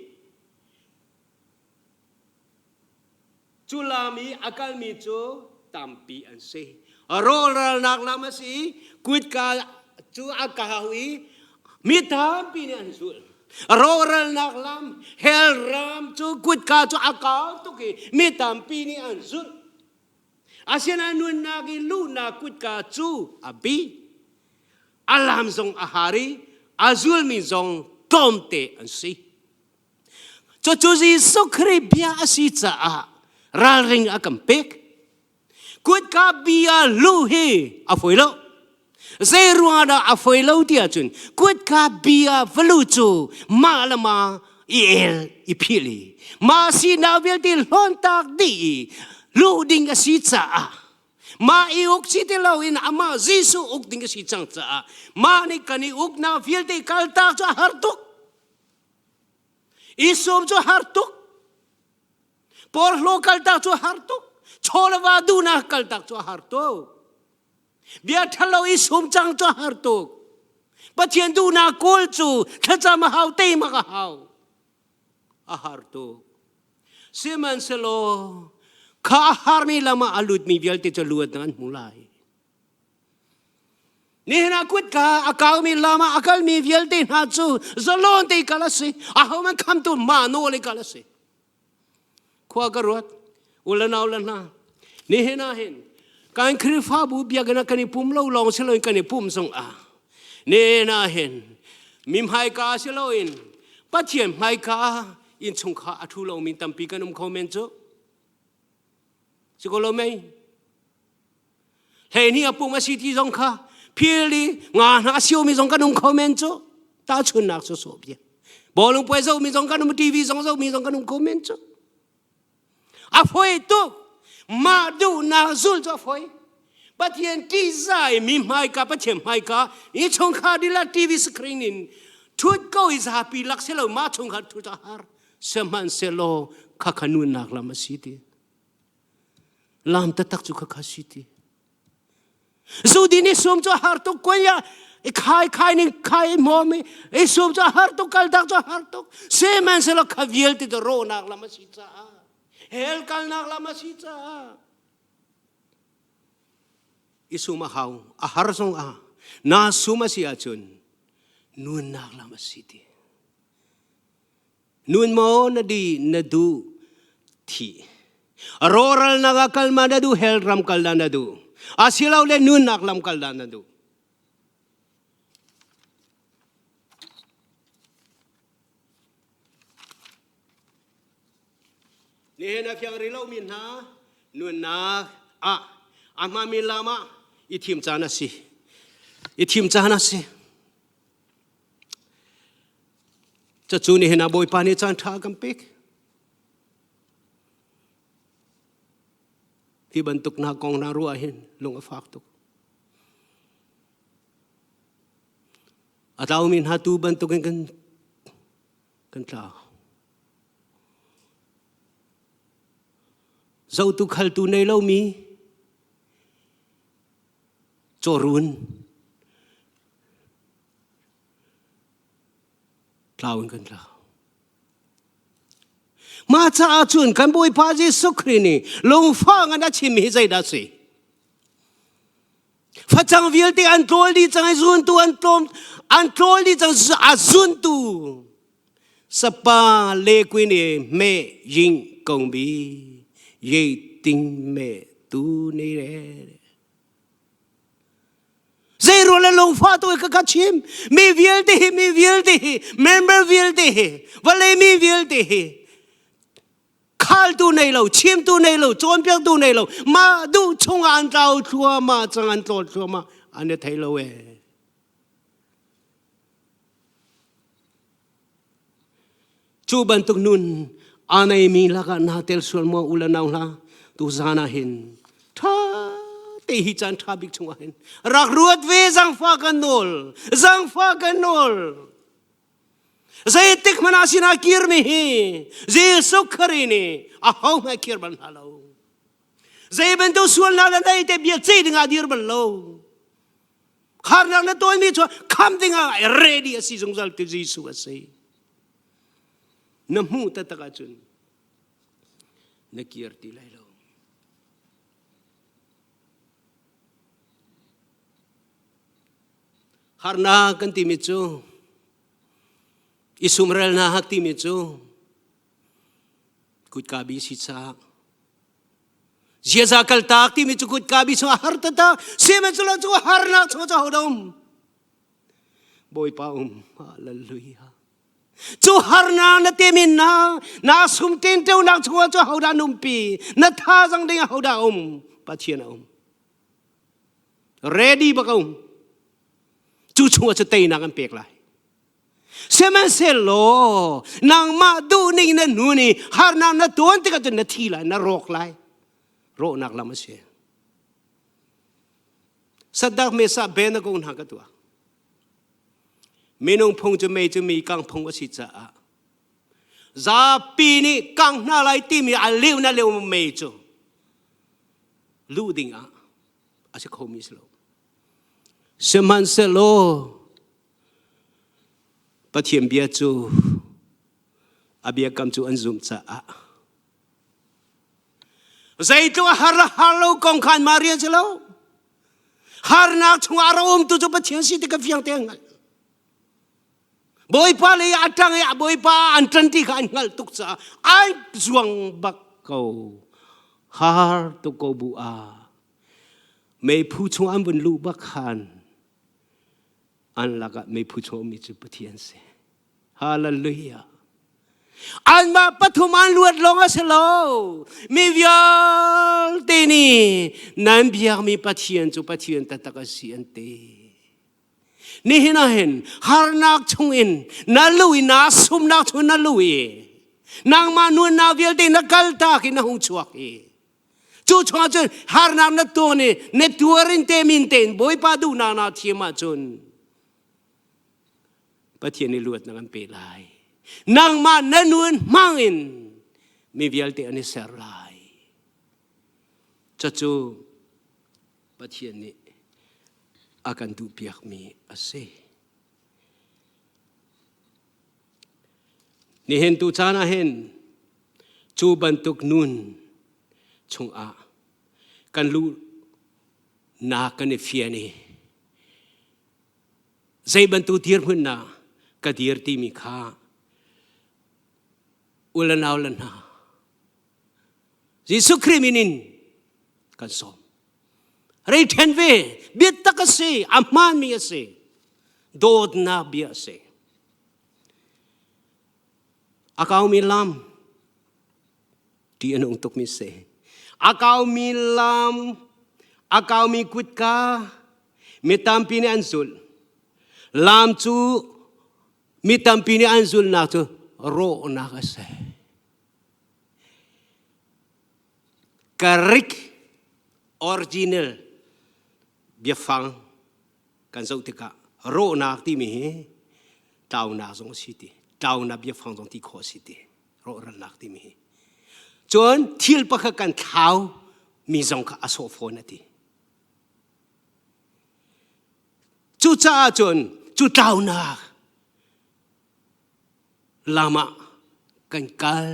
cu lam i a kalmi cu tampi an si. Rawhralnak lam a si i kutka cu a kau i mi tampi nih an zulh. Rawhralnak lam, hell ram cu kutka cu a kau tuk i mi tampi nih an zulh. Asinain nunnak i luhnak kutka cu a bi. A lam zong a har i a zulmi zong tlawmte an si. Cucu Jesuh Khrih bia a si caah ralring a kan pek. Kutka bia lu hi a fawi lo. Zei ruangah dah a fawi lo ti ahcun kutka bia valu cu mah le mah i el i philh i mah sinak vialte hlawntak dih i luh ding a si caah mah i uk si ti loin amah Jesuh uk ding a si cang caah mah nih kan i uknak vialte kaltak cu a har tuk. I sum cu har tuk. Porhlaw kaltak cu har tuk. Chaw le va duhnak kaltak cu a har tuk. Bia ṭhalo i sum cang cu a har tuk. Pathian duhnak kawl cu thlacam a hau, teimak a hau. A har tuk. Sihmanhsehlaw kha a harmi lam ah a lutmi vialte cu luatnak an hmu lai. Nihin ah kutka a kaumi lam ah a kalmi vialte hna cu zalon te kal a si. Ahohmanh khamtu mah nawl i kal a si. Khua ka ruat, u le nau le hna, nihin ah hin kan Khrihfabu biakinn ah kan i pum lo lawng si loin kan i pum zong ah nihin ah hin mi hmaika si loin Pathian hmaika innchungkhar a ṭhu lomi tampi kan um kho men cu. Si ko lo mei? Hlei nih a pum a si ti zong kha phil i nga hna a siomi zong kan um kho men cu tahchunnak cu sawh bia bawlung puai zohmi zong kan um TV zong zohmi zong kan um kho men cu a foi tuk mah duhnak zul cu a foi Pathian ṭihzah i mi hmaika Pathian hmaika i chungkhar dila TV screen in ṭhut ko i zapi lak si lo mah chungkhar ṭhut a har sihmanhsehlaw khakha nunnak lam a si ti. Lam taktak cu khakha si ti. Zu din i sum cu a har tuk kuai ah i khai khai ning khai i hmawm i i sum cu a har tuk kaltak cu a har tuk. Sihmanhsehlaw kha vialte cu rawhnak lam a si caah hell kalnak lam a si caah i sum a hau a har zong ah na sum a si ahcun nunnak lam a si ti. Nun maw na di na duh thi. Rawralnak ah kal ma na duh hell ram kal dah na duh. Asilole nunnak lam kal dah na duh. Nihin a fiang rih lomi hna nunnak ah a hmami lam ah i thim caan a si. I thim caan a si. Cucu nihin ah Bawipa nih caan ṭha a kan pek. Hi bantuk hna kong hna ruah hin lung a fak tuk. A tlaumi hna tu bantukin kan kan tlau. Zotu khaltu nei lomi cawrun tlau in kan tlau. Mah caah cun kan Bawipa Jesuh Khrih nih lungfah ngan a chim hi zeidah si? Facang vialte an tlawl dih cang i zuntu an tlawm an tlawl dih cang a zuntu sapa le kuin i me ying kong bi ye ting me tu ni re Zeirual le lungfah tu ka ka chim. Mi vialte hi, mi vialte hi, member vialte hi, vawlei mi vialte hi, khaltu nei lo, chimtu nei lo, cawnpiaktu nei lo, mah duh chungah an tlau thluahmah cang, an tlawl thluahmah, an i thei lo ee. Cu bantuk nun aa neimi lakah naa tel sual maw u le nau hna tu zan ah hin ṭha te hi caan ṭha bik chungah hin rak ruat ve zangfa kan nawl zangfa kan nawl zeitik hmanh ah sinah kirmi hi Jesuh Khrih nih a ho hmanh kir bal hna lo zei bantuk sualnak le nei te bia ceih dingah dir bal lo Kharnak na tawimi cu kham dingah ready a si zungzal ti Jesuh a si. Na hmuh taktak ahcun na kir ti lai lo. Harnak kan timi cu i sumrelnak timi cu kutka bi si caah Ziaza kaltak timi cu kutka bi chung a har tata sihmanhsehlaw cu harnak chung cu hodah um Bawipa um hallelujah cu harnak na temin na na sum ten teunak chungah cu hodah numpi na thazang ding hodah um Pathian a um ready bak um cu chungah cu teinak an pek lai Sihmanhsehlaw nangmah duhning na hnu nih harnak na tuan tikah cun na thi lai, na rawk lai. Rawhnak lam a si. Sadak Mesa ben a kong hna ka tuah. Minung phung cu mei cu mi kang phung a si caah zapi nih kang hna lai timi a leu na leu mei cu luh ding ah a si khomi si lo. Sihmanhsehlaw Pathian bia cu a biakam cu an zumh caah zeitluk a har le har lo kong khan mah rian si lo harnak chungah a ra umtu cu Pathian si ti ka fiang te hngalh Bawipa lei a ṭang i Bawipa an ṭan ti kha an hngalh tuk caah ai zuang bak ko har tuk ko bu ah meiphu chung an vun luh bak khan An lakah meiphu chawmi cu Pathian si. Hallelujah. Anmah pathum an luat lawng a si lo. Mi vialte nih nan biakmi Pathian cu Pathian taktak a si an ti. Nihin ah hin harnak chungin na lu i naa sumnak chung na lu i nangmah nunnak vialte na kaltak i na hung chuak i Cu chungah cun harnak na tuan i na tuar in temin tein Bawipa duhnak naa thiam ahcun Pathian nih luatnak an pe lai. Nangmah na nun hmang in mi vialte an i ser lai. Cucu Pathian nih a kan duhpiakmi a si. Nihin tu caan ah hin cu bantuk nun chungah kan luh nak kan i fian i zei bantuk dirhmun na ka dir timi kha u le nau le hna Jesuh Khrih min in kan sawm. Rei ṭhen ve, biatak a si, a hmaanmi a si, dawtnak bia a si. A kaumi lam, ti a nung tukmi si. A kaumi lam, a kaumi kutka, mi tampi nih an zulh. Lam cu mi tampi nih an zulhnak cu rawhnak a si. Greek original biafang kan zoh tikah rawhnak timi hi tlaunak zong a si ti tlaunak biafang zong ti khawh a si ti rawhralnak timi hi cun thil pakhat kan thlau mi zong kha a sawh fawn a ti cucaah cun cu tlaunak lam ah kan kal.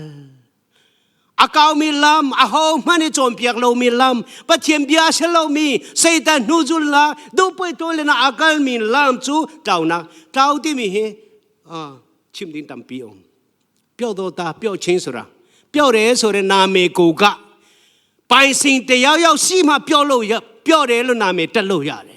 A kaumi lam, aho hmanh i cawnpiak lomi lam, Pathian bia a si lomi, Satan hnuzulnak, duhpui tualin a kalmi lam cu tlaunak. Tlau timi hi chim ding tampi um. Pio do ta, pio chin sura. Pio re sore na me ko ga. Pai sing te yao yao si ma pio lo ya, pio re lo na me tat lo ya le.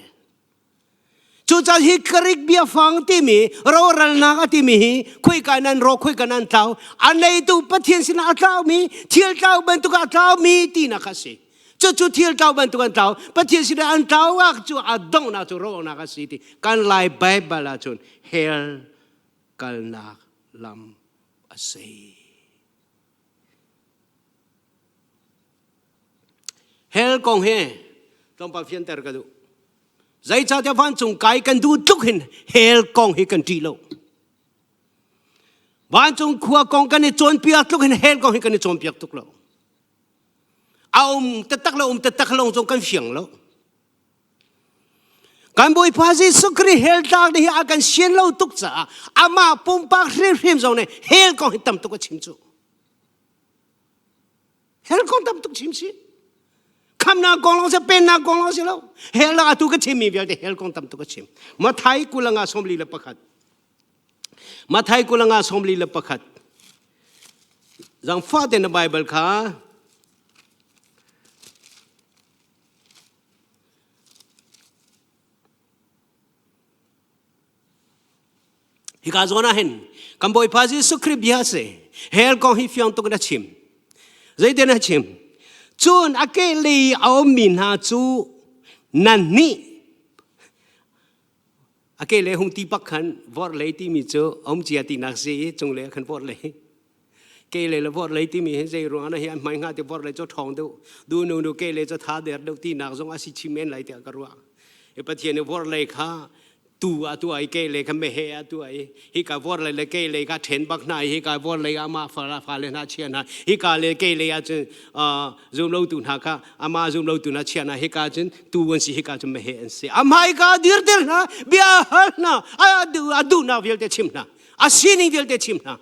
Cucaah hi Greek biafang timi rawhralnak a timi hi khoika nan rawk khoika nan tlau a neitu Pathian sinah a tlaumi thil tlau bantuk a tlaumi tinak a si. Cucu thil tlau bantuk an tlau Pathian sinah an tlau ah cu a donghnak cu rawhnak a si ti kan Lai Baibal ahcun hell kalnak lam a si. Hell kong hi tlawmpal fianter ka duh. Zeicahtiah vancung kai kan duh tluk hin hell kong hi kan ṭih lo. Vancung khua kong kan i cawnpiak tluk hin hell kong hi kan i cawnpiak tuk lo. A um taktak lo um taktak lo zong kan fiang lo. Kan Bawipa Jesuh Khrih hell tlak hi a kan sian lo tuk caah amah pumpak hrimhrim zong nih hell kong hi tam tuk a chim cu. Hell kong tam tuk chim si. Khamnak kong lawng si pennak kong lawng si lo. Hell ah atu ka chimmi vialte hell kong tam tuk a chim. Mathai kulanga 41. Mathai kulanga 41. Zangfah te na Bible kha Hika zawn ah hin kan Bawipa Jesuh Khrih bia a si. Hell kong hi fiang tuk in a chim. Zeitin a chim? Cun a kehlei a ummi hna cu nan nih a kehlei hung ti bak khan vorhlei timi cu um cia tinak si i cunglei ah khan vorhlei kehlei le vorhlei timi hi zei ruang ah hi an hmai hnga ti vorhlei cu ṭhawng deuh du nu nu kehlei cu tha der deuh tinak zong a si chim men lai tiah ka ruah i Pathian i vorhlei kha tu a tu ai kehlei kha mehe a tu ai hika vorhlei le kehlei kha ṭhen bak hna i hika vorhlei amah fale hna chia hna hika le kehlei ah cun zumlotu hna kha amah zumlotu hna chia hna hika cun tu an si hika cun mehe an si a hmaika dirter hna bia hal hna a duhnak vialte chim hna a sining vialte chim hna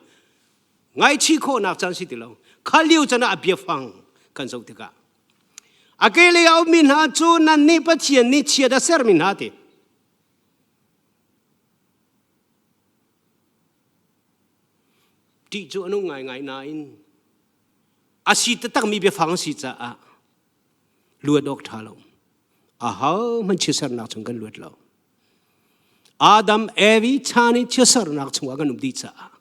Ngaichih khawhnak caan si ti lo. Kha lio can ah a biafang kan zoh tikah a kehlei a ummi hna cu nannih Pathian nih chiat a sermi hna ti. Ṭih cu a nung ngaingai nain a si taktakmi biafang a si caah luat awk ṭha lo. Ahohmanh chiatsernak chung kan luat lo. Adam, Evi chan i chiatsernak chungah kan um dih caah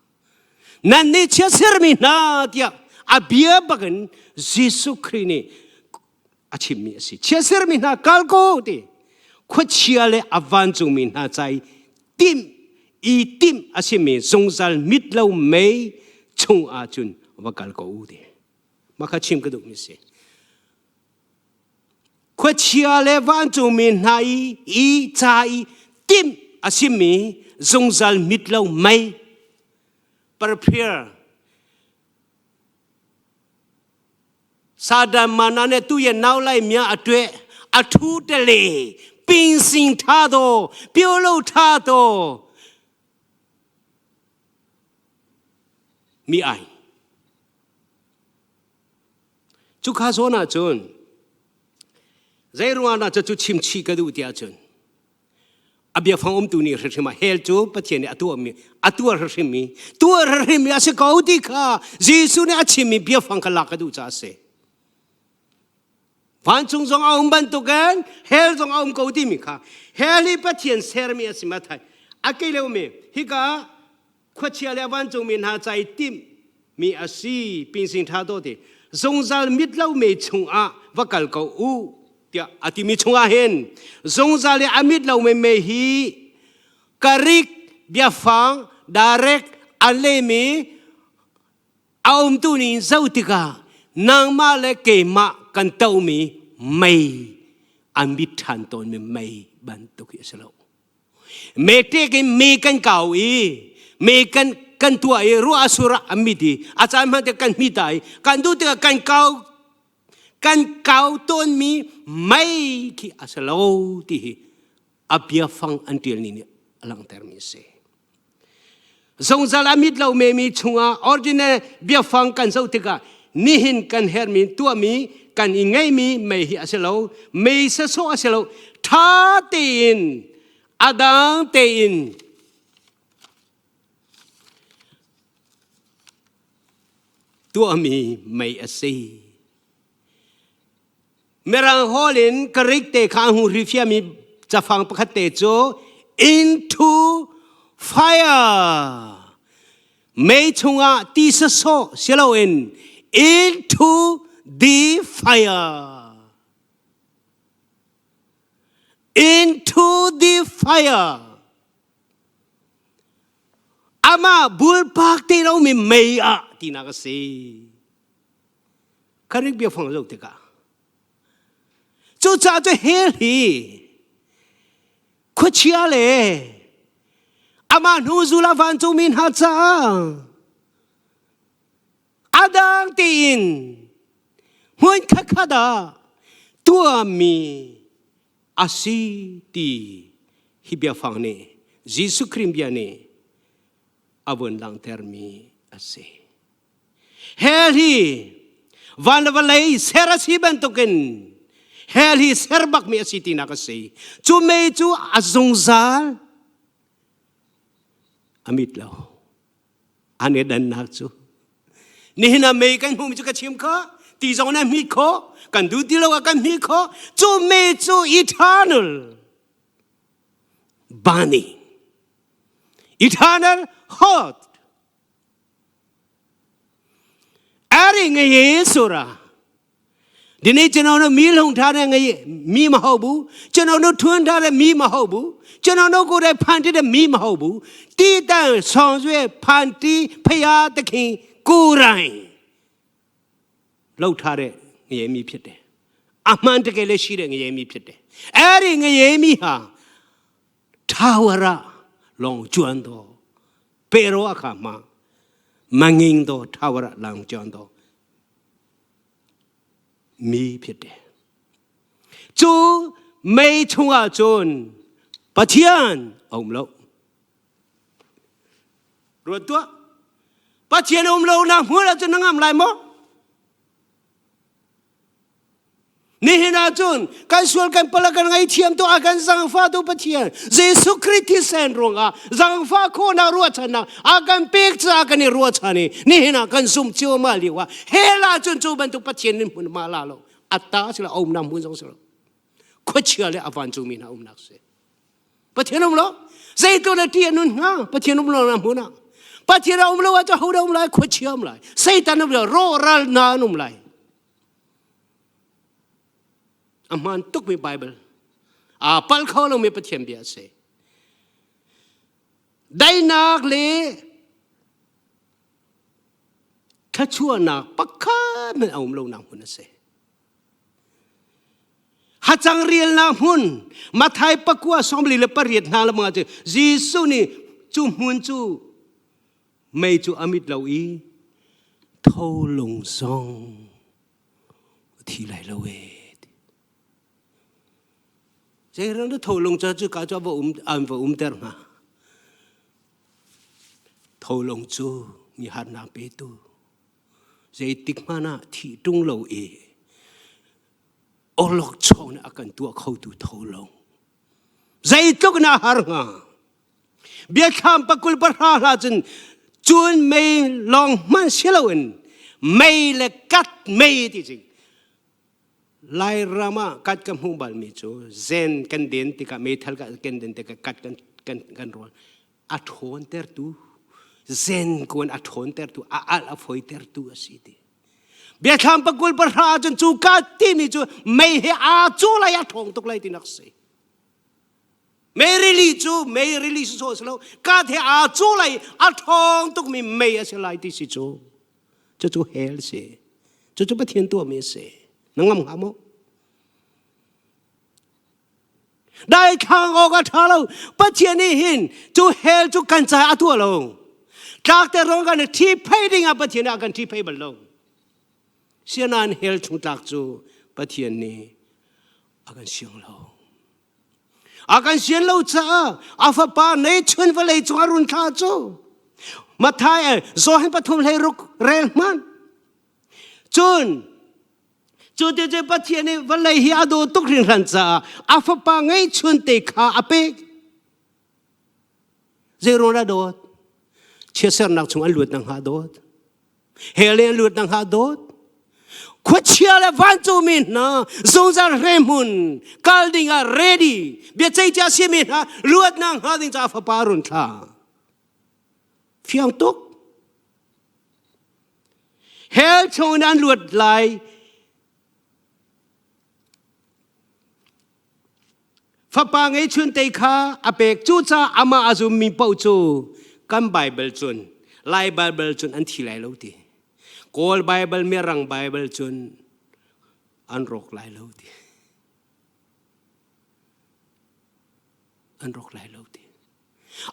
nan nih chiatsermi hna tiah a bia bakin Jesuh Khrih nih a chimmi a si. Chiatsermi hna kal ko ti khuachia le a vancungmi hna ca i timh i timh a simi zungzal mit lo mei chung ahcun va kal ko u ti. Mah kha chim ka duhmi si. Khuachia le vancungmi hna i i ca i timh a simi zungzal mit lo mei prepare. Sadan mana ne tu ye nau lai mya a twe a thu te le ping sing tha do pio lo tha do mi ai cu kha zawn ah cun zei ruang dah cu chim chih ka duh tiah cun a biafang umtu nih hrimhrim ah hell cu Pathian nih a tuahmi a tuah hrimhrimmi tuah hrimhrimmi a si ko ti kha Jesuh nih a chimmi biafang kha lak ka duh caah a si. Vancung zong a um bantukin hell zong a um ko timi kha hell hi Pathian sermi a si ma thai a kei lo mi hika khuachia le vancungmi hna ca i timh mi a si pinsing ṭha to ti zungzal mit lo me chungah va kal ko u tiah a timi chungah hin zungzal i a mit lo me me hi karik biafang direct an lemi a umtu ning zoh tikah nangmah le keimah kan tomi mei an mit ṭhan tawnmi mei bantuk hi a si lo. Metek in me kan kau i me kan kan tuah i ruah a sur ah an mit i a caan hmanh te kan hmi ta i kan duh tikah kan kau kan kau tawnmi mei khi a si lo ti hi a biafang an ṭial ni nih a langhtermi a si. Zungzal a mit lo memi chungah ordinary biafang kan zoh tikah nihin kan hermi tuahmi kan i ngeihmi mei hi a si lo mei sasawh a si lo ṭha tein a dang tein tuahmi mei a si. Mirang hall in Greek te kha hu rifiami cafang pakhat te cu into fire mei chungah ti sasawh siloin into the fire into the fire amah bulpak te lo mi mei ah tinak a si Kharik biafang zoh tikah cucaah cu hell hi khuachia le amah hnu zul a vancungmi hna caah a dang tein hmun khatkhat ah tuahmi a si ti hi biafang nih Jesuh Khrih bia nih a vun langhtermi a si. Hell hi van le vawlei ser a si bantukin hell hi ser bakmi a si tinak a si. Cu mei cu a zungzal a mit lo. An i dannak cu nihin ah mei kan hmuhmi cu ka chim kho ti zong na hmit kho kan duh ti lo ah kan hmit kho cu mei cu eternal burning eternal hot Ari ngai sura dini chano no mi lung tha ne ngai mi ma ho bu chano no thun tha ne mi ma ho bu chano no ko re phan ti de mi ma ho bu ti tan song zwe phan ti phaya တခင်ကိုယ်တိုင်လှုပ်ထားတဲ့ငရဲမိဖြစ်တယ်အမှန်တကယ်လည်းရှိတဲ့ငရဲမိဖြစ်တယ်အဲ့ဒီငရဲမိဟာထာဝရလောင်ကျွမ်းတော် ပေရောအခါမှာမငိန်တော်ထာဝရလောင်ကျွမ်းတော်မီးဖြစ်တယ်။ကျိုးမေချုံအကျွန်းပချန်အောင်လို့ရတော့ပချန်အောင်လို့နာမွေးလာချင်ငါမလိုက်မော Nihin ahcun kan sual kan palak kan ngaithiam tu a kan zangfah tu Pathian Jesuh Khrih thisen ruangah zangfah khawhnak ruahchannak a kan pek caah kan i ruahchan i nihin ah kan zumh cio ma lio ah hell ahcun cu bantuk Pathian nih hmun ma la lo atta sila umnak hmun zong si lo khuachia le a vancungmi hna umnak si Pathian um lo zeitluk na ṭih a nun hnga Pathian um lo na hmun ah Pathian a um lo ahcun ho dah um lai khuachia um lai Satan um lai rawhral hna an um lai A hmaan tukmi Baibal. Aa palh kho lomi Pathian bia a si. Daihnak le thluachuahnak pakhat hmanh a um lonak hmun a si. Hacang rialnak hmun Mathai pakua 48 hna le mga cu Jesuh nih cu hmun cu mei cu a mit lo i tholung zong. thi lai lo e. Zeirang na tholung ca cu ka cu va um an va umter hnga. Tholung cu mi harnak petu zeitik hmanh ah thih ṭung lo i awlokchong nih a kan tuah khotu tholung. Zeitluk na har hnga. Biathlam pakul pahra hla cun cun mei lawng hmanh si loin mei le kat mei ti cing Lairam ah kat ka hmuh balmi cu zen kan den tikah meithal kan den tikah kat kan kan kan rawl a ṭhawntertu zen kuan a ṭhawntertu a alh a foitertu a si ti. Biathlam pakul pahra ahcun cu kat timi cu mei he aa cu lai a ṭhawng tuk lai ti nak si. Mei rili cu mei rili si sawh si lo kat he aa cu lai a ṭhawng tukmi mei a si lai ti si cu. Cucu hell si. Cucu Pathian tuahmi a si. Na ngam hnga maw? Daithlang awk a ṭha lo. Pathian nih hin cu hell cu kan caah a tuah lo. Tlak te rong kan ṭhi phei ding ah Pathian nih a kan ṭhi phei bal lo. Sianain hell chung tlak cu Pathian nih a kan siang lo. A kan sian lo caah a fapa nei chun vawlei cung a run thla cu Matthai Johan pathum hlei ruk rel hman. Cun cu ti cu Pathian nih vawlei hi a daw tuk hringhran caah a fapa ngeihchun te kha a pek. Zeiruang dah dawt? Chiatsernak chung an luat nakhnga dawt. Hell in lut nang ha dawt. Khuachia le vancungmi hna zungzal hrehmun kal ding ah ready biaceih cia simi hna luat nak hnga ding ca fapa run thla. Fiang tuk. Hell chung in an luat lai Fapa ngeihchun te kha a pek. Cucaah amah a zummi paoh cu kan Baibal cun Lai Baibal cun an thi lai lo ti. Kawl Baibal, Mirang Baibal cun an rawk lai lo ti. An rawk lai lo ti.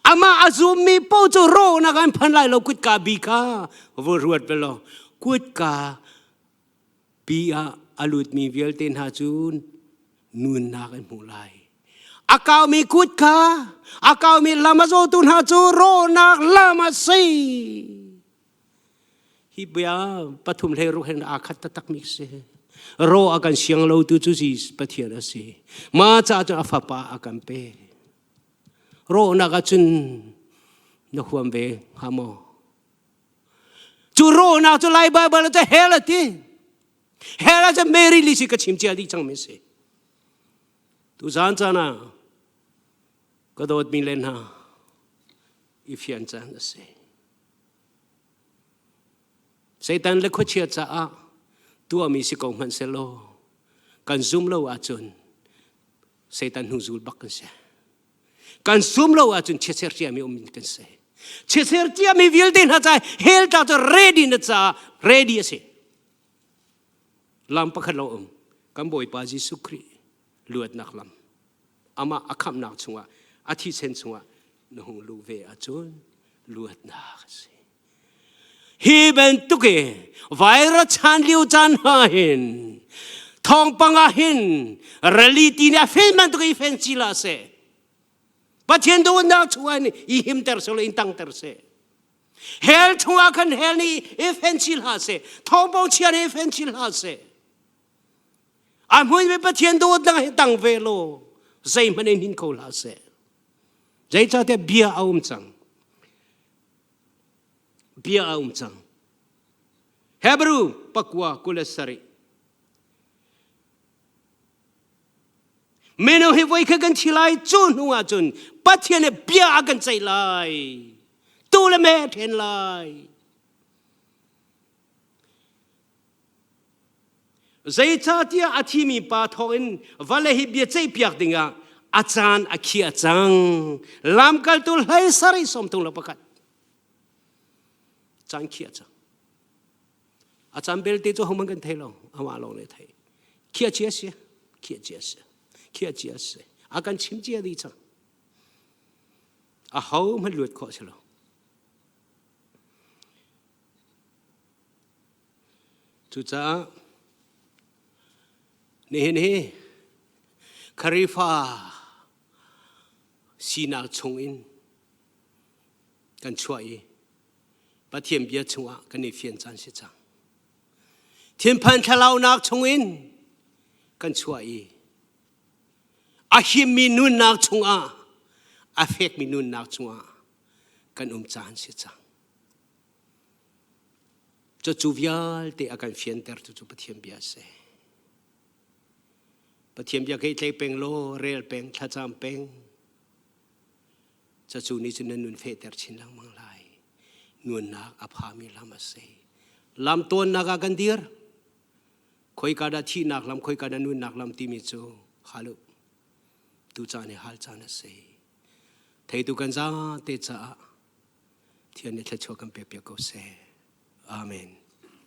Amah a zummi paoh cu rawhnak an phan lai lo kutka bi kha va ruat ve law kutka Pi ah a lutmi vialte hna cu nunnak an hmu lai. A kaumi kut kha a kaumi lam a zawtu hna cu rawhnak lam a si. Hi bia pathum hlei ruk hen aa khat taktakmi si. Ro a kan siang lo tu cu Pathian a si. Ma ca cun a fapa a kan pe. Rawhnak ah cun na huam ve hnga maw? Cu rawhnak cu Lai Baibal cu hell a ti. Hell ah cun Mary li si ka chim cia dih cangmi si. Tu zan caan ah ka dawtmi le hna i fian caan a si. Satan le khuachia caah tuahmi si ko hmanh selaw kan zum lo ahcun Satan hnu zul bak kan si. Kan sum lo ahcun chiatser ciami um kan si. Chiatser ciami vialte hna ca hell ta cu ready na ca ready a si. Lam pakhat lo um kan Bawipa Jesuh Khrih luatnak lam amah a khamhnak chungah a thisen chungah na hung luh ve ahcun luatnak a si. Hi bantuk i virus chan lio caan hna hin thawngpang ah hin rally ti nih a fen bantuk i fen ci la seh. Pathian dawtnak chungah hin i himter seh in tangter seh. Hell chungah khan hell nih i fen chi hlah seh. Thawngpang chia nih i fen chi hlah seh. A hmun mi Pathian dawtnak hi tang ve law zeihmanh in hin kho hlah seh. Zeicahtiah bia a um cang. Bia a um cang. Hebrew pakua 27. Mino hi voi kha kan thi lai cu hnu ah cun Pathian nih bia a kan ceih lai. Tu le me then lai. Zeicahtiah a thimi pa thawngin vale hi biaceihpiak dingah a caan a khiah cang. Lamkaltu hlei sarih sawmthum le pakhat. Caan khiah cang. A caan belte cu hohmanh kan thei lo. Amah lawng nih a thei. Khiah cia si. Khiah cia si. Khiah cia si. A kan chim cia dih cang. A ho hmanh luat khawh si lo. Cucaah Nihin hi Kharifa sinak chungin kan chuah i Pathian bia chungah kan i fian caan si cang. Thinphan thlalaunak chungin kan chuah i a himmi nunnak chungah a fekmi nunnak chungah kan um caan si cang. Cucu vialte a kan fianter tu cu Pathian bia a si. Pathian bia kei tlei peng law rel peng thlacam peng Cucu nih cun na nun fehter chin lengmang lai. Nunnak a phami lam a si. Lam tawnnak ah kan dir. Khoika dah thihnak lam, khoika dah nunnak lam timi cu hal u. Tu caan hi hal caan a si. Theitu kan zate caah Thian nih thluachuah kan pek piak ko seh. Amen.